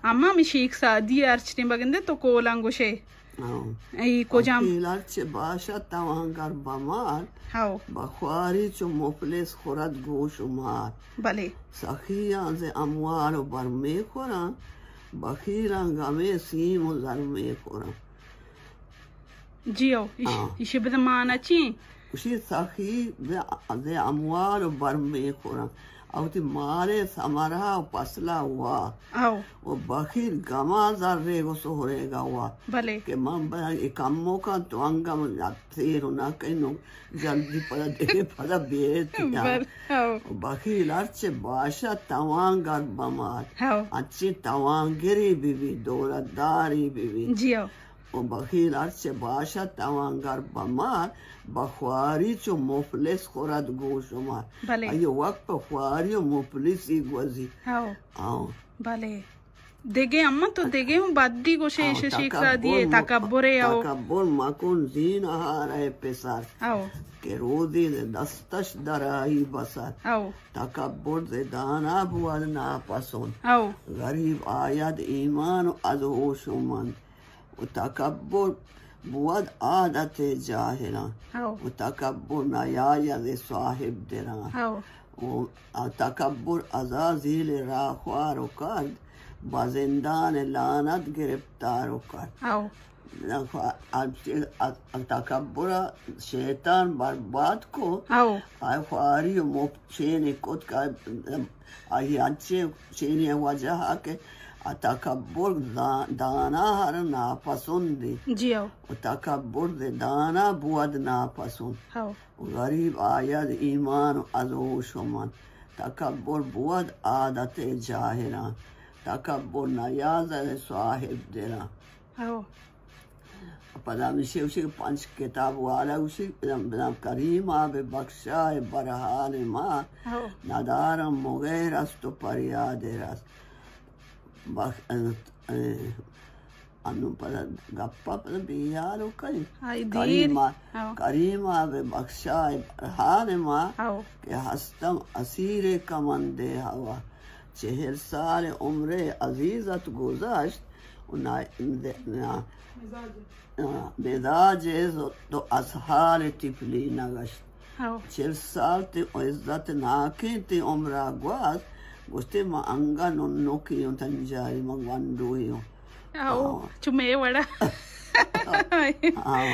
اما ہمے شیخ سعدی ءِ ہرچ ٹیم بگندے تو کولنگ گوشے۔ ہاں۔ ای کجام؟ وکیل ہرچے باشد توانگر بمار، ہاؤ۔ بخواری چو مفلس خورد گوش و مار۔ بلے۔ سخیاں ز اموال و بر می خوراں، بخیلاں گمے سیم و زر می خوراں۔ جی ہو، ایش-، ہاں۔ ایشی بزمانہ چی؟ گوشی سخی ز-، ز اموال و بر می خوراں۔ او تی مال ثمرہ و فصلہ وا۔ او۔ و بخیل گما زرے گو سہرے گوا۔ بلے۔ کہ من بیاں اے کمو کن تو انگم سیر نہ کنو، جلدی پدا دے پدا بیت یا۔ بلے، او۔ و بخیل ہرچے باشد توانگر بمار۔ او۔ انچی توانگری بی بی، دولت داری بی بی۔ جی او۔ و بخیل ہرچے باشد توانگر بمار، بخواری چو مفلس خورد گوش و مار۔ بلے۔ ایو وقت پہ خواری و مفلسی گوزی۔ ہاؤ۔ ہاؤ۔ بلے۔ دگہ اما تو دگہ ہوں بدی گوشے، ہاؤ، ایش شیخ سعدی ءِ تکبر م-، تکبر ءِ، ہاؤ۔ تکبر مکن زینہار ءِ پسر۔ ہاؤ۔ کہ روزی دستش درآئی بسر۔ ہاؤ۔ تکبر ز دانا بود ناپسند۔ ہاؤ۔ غریب آید ایمان و از ہوش و مند۔ و تکبر بود عادت جاہلاں۔ ہاؤ۔ و تکبر نیاید صاحب دلاں۔ ہاؤ۔ و تکبر عزازیل راہ خوار و کرد، با زندان لعنت گرفتار و کرد۔ ہاؤ۔ تکبر شیطان برباد کو۔ ہاؤ۔ آئی خواری و مفت چینی کت کہ آئی انچیں چینی وجہ کہ آ تکبر دا-، دانا ہر ناپسندی۔ جی ہو۔ و تکبر دے دانا بود ناپسند۔ ہو۔ و غریب آید ایمان و از ہوش و من۔ تکبر بود عادت جاہلاں۔ تکبر نیاز صاحب دلاں۔ ہو۔ پدا ہمیشی گوشی کہ پنچ کتاب والا گوشی، بزاں، بزاں کریما بہ بخشائے بر حال ما، ہو۔ ندارم مغیر است و پریاد رس۔ بخ-، اه، اه، انو پدا گپا پدا بیار و کئی۔ آئی دیر۔ کریما، ہو۔ کریما بہ بخشائے بر حال ما، ہو۔ کہ ہستم اسیر کمند ہوا۔ چہل سال عمر عزیزت گذشت و نا-، نا-، مزاج ز تو از حال طفلی نگشت۔ ہو۔ چل سال تی عزت ناکیں تی عمرا گواز، گوشتے من انگا ننوکی ہوں تنجاری من گونڈوی ہوں۔ ہو، ہاں۔ چو مے وڑا۔ ہاں۔